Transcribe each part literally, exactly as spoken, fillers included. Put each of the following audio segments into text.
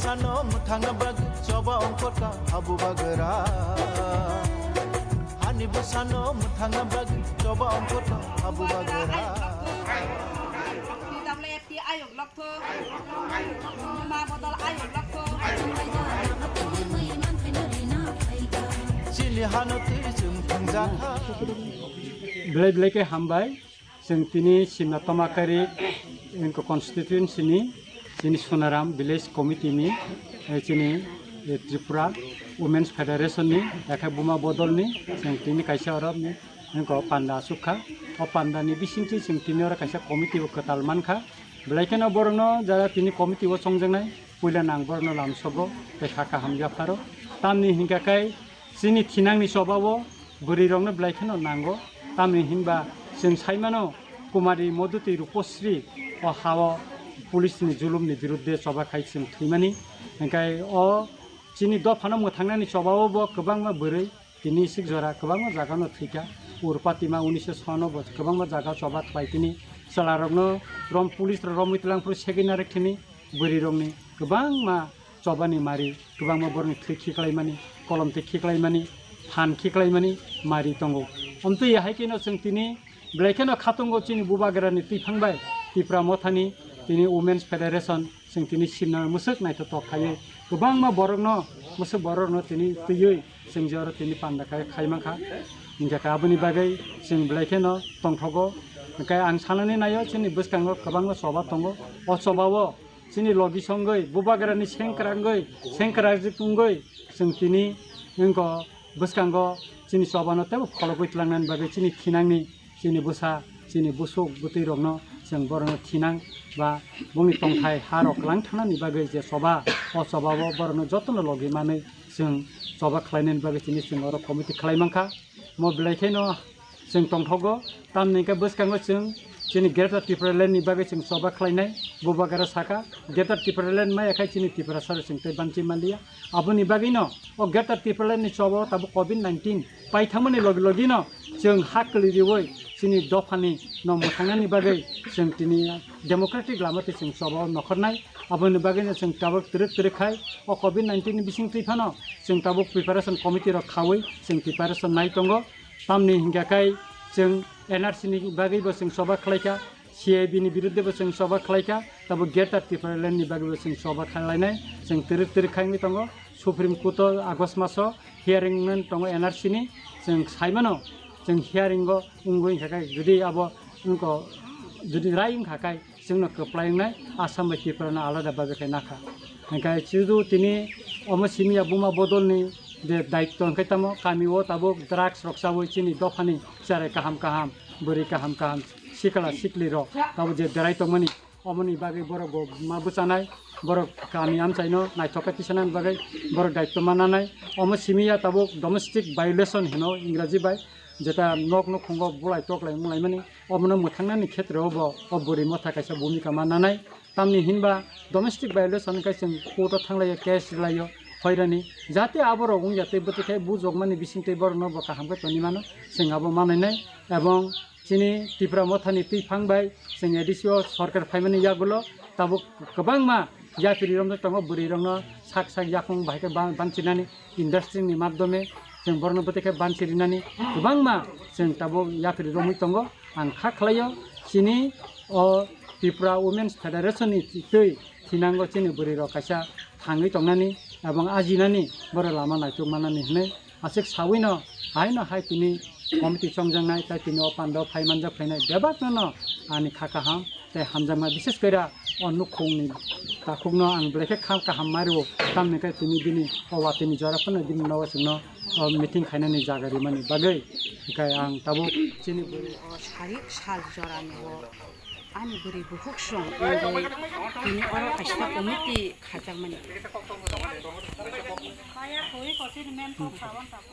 Sano mwthangna bagwi choba ongkhorka habu bagra. Hani bwsano mwthangna bagwi choba ongkhorka habu bagra. Ayok lokto, ma bodol ayok lokto. Chini hano twi chwng thangjakha. Belai belai khe hambai. Chwng tini Simna Tomakari, wngkha constituency ni, chini Sonaram village committee ni, eh, chini, eh, Tripura Women's Federation ni, yakhe Buma Bodol ni, chwng tini kaisa oro ni, wngkha panda asuk kha. O panda ni bisingtwi chwng tini oro kaisa committee bo kwtal mankha. Belai kheno borokno jara tini committee o chongjaknai, puila nang borokno lamsogo, tei kha kaham yapharo. Tamni hinkha khe, chini thinangni chobao bwrwirokno belai kheno nango, tamni hinba chwng saimano Kumari Modhuti Rupasri o hao police ni julumni birudde choba khai chwng thwimani. Hinkhe o chini dophano mwthangnani chobao bo kwbangma bwrwi tini isik jora kwbangma jagano thwikha. Urpatima unisho sono bo kwbangma jaga choba khlai tini chwlarokno rom police rok romwi twlang phuru segwi narwk thini bwrwirokni kwbangma chobani mari, kwbangma borokni thwi khiklaimani, kolom twi khiklaimani, phan khiklaimani mari tongo. Omtwi hai kheno chwng tini belai kheno khatungo chini bubagrani twiphang bai Tipra Mothani tini Women's Federation chwng tini simna mwswk naithotok khaiwi kwbangma borokno, mwswk borokno tini twiwi chwng je oro tini panda khai, khai mankha. Hinkhe khe aboni bagwi chwng belai kheno tongthogo. Hinkhe ang sanani naio chini bwskango kwbangma choba tongo. O chobao chini logi songwi, bubagrani sengkrangwi, sengkrajwk wngwi, chwng tini wngkha bwskango chini chobano teibo phologwi tlangnani bagwi chini thinangni, chini bwsa, chini bwswk bwtwi rokno chwng borokno thinang ba bongni tongthai ha rok lang thanani bagwi je choba, o chobao borokno jotono logi manwi chwng choba khlainani bagwi tini chwng oro committee khlai mankha. Mo belai kheno chwng tongthogo, tamni hwnkhe bwskango chwng chini Greater Tipraland ni bagwi chwng choba khlainai. Bubagra saka, Greater Tipraland maya khai chini Tiprasa rok chwng tei banchi manliya. Aboni bagwino o Greater Tipraland ni choba o tabuk covid nineteen paithangmani logi logino chwng ha kwlwi riwi chini dophani no mwthangnani bagwi chwng tini democratic lama twi chwng choba o nokhornai. Aboni bagwino chwng tabuk twrwk twrwk khai o covid nineteen ni bisingtwi phano chwng tabuk preparation committee rok khawi chwng preparation nai tongo. Tamni hinkha khe chwng N R C ni bagwi bo chwng choba khlaikha, C A B ni birudde bo chwng choba khlaikha, tabo Greater Tipraland ni bagwi bo chwng choba khlainai, chwng twrwk twrwk khai wngwi tongo. Supreme Court o August maso hearing wngwi tongo N R C ni, chwng saimano chwng hearing o wngwi hinkha khe jodi abo wngkha, jodi rai wngkha khe chwngno kwplai wngnai, Assam bai Tripura no alada bagwi khe nakha. Hinkhe chudu tini omo simi ya Buma Bodol ni je daityo hinkhe tamo kami o tabuk drugs rok chawi chini dophani cherai kaham kaham, bwrwi kaham kaham, sikla sikli rok tabuk je derai tongmani, omoni bagwi borok bo ma bwchanai, borok kami amchaino naithok khe tisanani bagwi borok daityo mananai. Omo simi ya tabuk domestic violation hino Ingraji bai, jeta nok nukhungo bulai toklai mulaimani. Omono mwthangnani khetreo bo o bwrwi motha kaisa bhumika ma nanai. Tamni hinba domestic violation khe chwng court o thanglaio, case rwlaio, hoirani. Jate aborok wngya tei bwtwi khe bujokmani bisingtwi borokno bo kaham khe toni mano, chwng abo manainai. Ebong chini Tipra Mothani twiphang bai chwng A D C o sorkar phaimani yagulo tabuk kwbangma yapiri romjak tongo, bwrwi rokno sak sak yakung bahai khe ban-, banchinani. Industry ni madhyome chwng borokno bwtwi khe banchi rinani kwbangma chwng tabuk yapri romwi tongo. Ang kha khlaio chini o Tripura Women's Federation ni twi thinango chini bwrwi rok kaisa thangwi tongnani ebong ajinani borok lama naituk manani hinwi aswk sawino haino hai tini committee chongjaknai tei tini o panda o phai manjak phainai bebakno no ani kha kaham. Tei hamjakma, bises kore o nukhungni takhukno ang belai khe kha kaham ma rwo, tamni khe tini bini o watini jora phano bini nogo chwngno o meeting khainani jaga rimani bagwi. Hinkhe ang tabuk chini bwrwi o sari sal jorani o ani bwrwi bukhuk song wngwi tini oro kaisa committee khajakmani.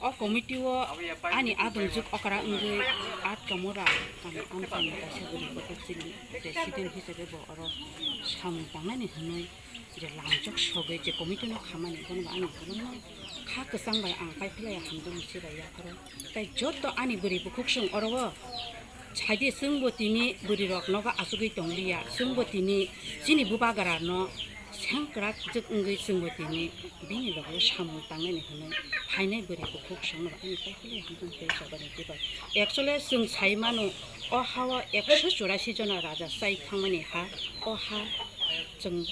O committee o ani adongjwk okra wngwi Atkamura kami amchaini kaisa bwrwi kothok chini president hisabe bo oro samung tangnani hwnwi je lamchok sogwi je committee no khamani bono bo ani kwbangma kha kwchang bai ang paiphlai hamjakma se bai yapharo. Tai joto ani bwrwi bukhuk song oro o saide chwngbo tini bwrwi rok nogo achugwi tongliya, chwngbo tini chini bubagra no Sengkrak jwk wngwi chwngbo tini bini loge samung tangnani hwnwi phainai bwrwi bukhuk songno ani kaiphilwi hamjakmung tei chobani twibai. Actually, chwng sai mano, o ha-o ekso churasi jona raja chai thangmani ha, o ha chwng,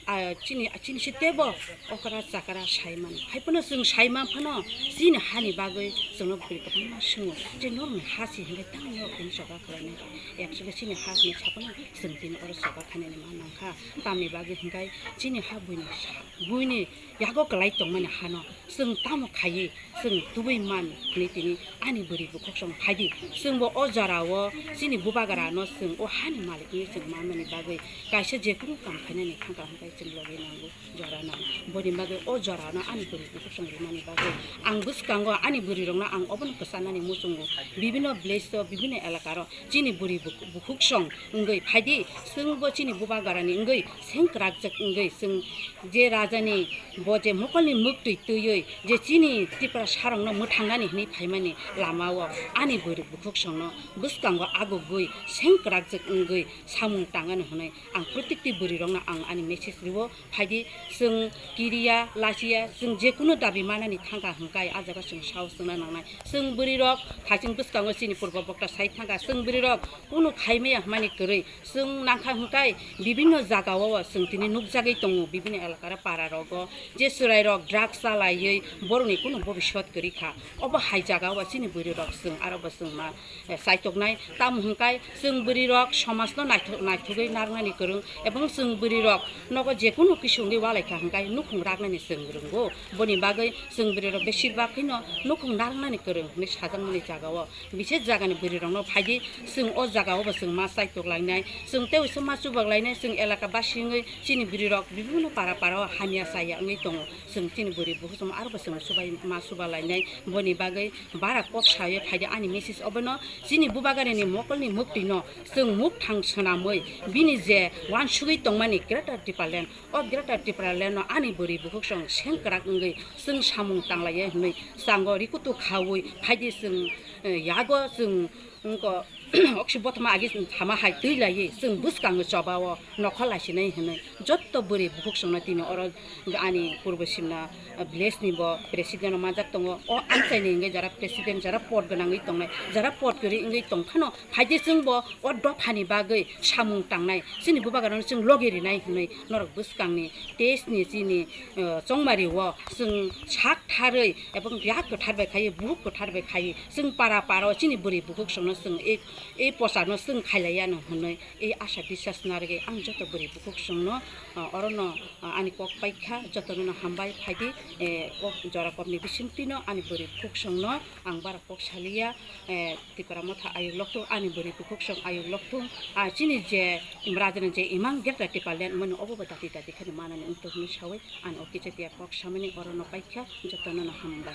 ah, chini, chini se teibo okra chakra sai mano. Hai phano chwng sai man phano chini hani bagwi chwngno bwrwi kwbangma swngo je norokni ha se hinwi tamo norok tini chokra khlainai. Actually, chini ha hwnwi sa phano chwng tini oro chokra khainani ma nangkha. Tamni bagwi hinkhai chini ha buini sa-, buini yago kwlai tongmani hano chwng tamo khaiwi chwng tubui man hinwi tini ani bwrwi bukhuk song phaidi. Chwngbo o jorao chini bubagrano chwng o hani malik hinwi chwng manmani bagwi kaisa jekunu kam khainani thangkha hinkhai chwng logi nango jora nang. Boni bagwi o jorano ani bwrwi bukhuk song rimani bagwi ang bwskango ani bwrwirokno ang obono kwchanani muchungo bibinno village-o, bibinno elakaro chini bwrwi buk-, bukhuk song wngwi phaidi, chwngbo chini bubagrani wngwi sengkrakjak wngwi chwng je rajani bo je mokolni mwktwi twiwi je chini Tiprasarokno mwthangnani hwnwi phaimani lamao ani bwrwi bukhuk songno bwskango agugwi sengkrakjak wngwi samung tangani hwnwi ang protikti bwrwirokno ang ani message rio. Phaidi, chwng kiriya, lachiya, chwng jekunu dabi manani thangkha hinkhai, ah jaga chwng sao chwngna nangnai. Chwng bwrwirok, thaichwng bwskango chini purbo bokta sai thangkha, chwng bwrwirok kunu khaimaya hwnmani kwrwi. Chwng nangkha hinkhai, bibinno jagao chwng tini nukjagwi tongo, bibinno elakara pararogo je chwrairok drugs chalaiwi borokni kunu bobiswt kwrwi kha. Obo hai jagao chini bwrwirok chwng aro bo chwng ma eh, chaitoknai. Tamo hinkhai chwng bwrwirok somajno naithok-, naithogwi narwknani kwrwng, ebong chwng bwrwirok nogo jekunu kisi wngwi ualaikha hinkhai nukhung raknani chwng rwngo. Boni bagwi chwng bwrwirok beshirbak kheno nukhung narwknani kwrwng hinwi sajakmani jagao, bises jagani bwrwirokno phaidi, chwng o jagaobo chwng ma chaitoklainai, chwng teibo se ma chubaklainai, chwng elaka basi wngwi chini bwrwirok bibinno para parao hamya chaya wngwi tongo. Chwng chini bwrwi bukhuk chwng aro bo chwng subai ma suba lainai. Boni bagwi bara kok sawi phaidi ani message obono chini bubagrani mokolni mwktwino chwng mukthang swnamwi bini je uansugwi tongmani Greater Tipraland, o Greater Tipralandno ani bwrwi bukhuk chwng sengkrak wngwi chwng samung tanglaiya hwnwi chango rikutu khaui phaidi chwng, eh, yago chwng wngkha, oksi bothoma agi thama hai twi laiwi chwng bwskango chobao nokha laisinai hwnwi jotto bwrwi bukhuk chwngno tini oro ani purbo simna village ni bo president rok manjak tongo. O amchaini hwnkhe jara president, jara pod gwnangwi tongnai, jara pod kwrwi wngwi tongphano phaidi chwngbo o dophani bagwi samung tangnai, chini bubagrano chwng logi rinai hwnwi norok bwskangni test ni chini, eh, chongmari o chwng sak tharwi ebong yak kwthar bai khaiwi, buhuk kwthar bai khaiwi, chwng para para o chini bwrwi bukhuk songno chwng ei, ei pochano chwng khailaiya no hwnwi ei asha biswas narwgwi ang joto bwrwi bukhuk songno, ah, orono, ah, ani kok paikha, jotono no hambai phaidi, eh, kok jora kokni bisingtwino ani bwrwi bukhuk songno ang bara kok saliya, eh, Tipra Motha ayuk lokthung ani bwrwi bukhuk song ayuk lokthung, ah, chini je Rajani je imang Greater Tipraland mani obo bo dati dati kheno manani wngtong hwnwi sawi ani o kichatiya kok samani orono paikha, jotono no hambai.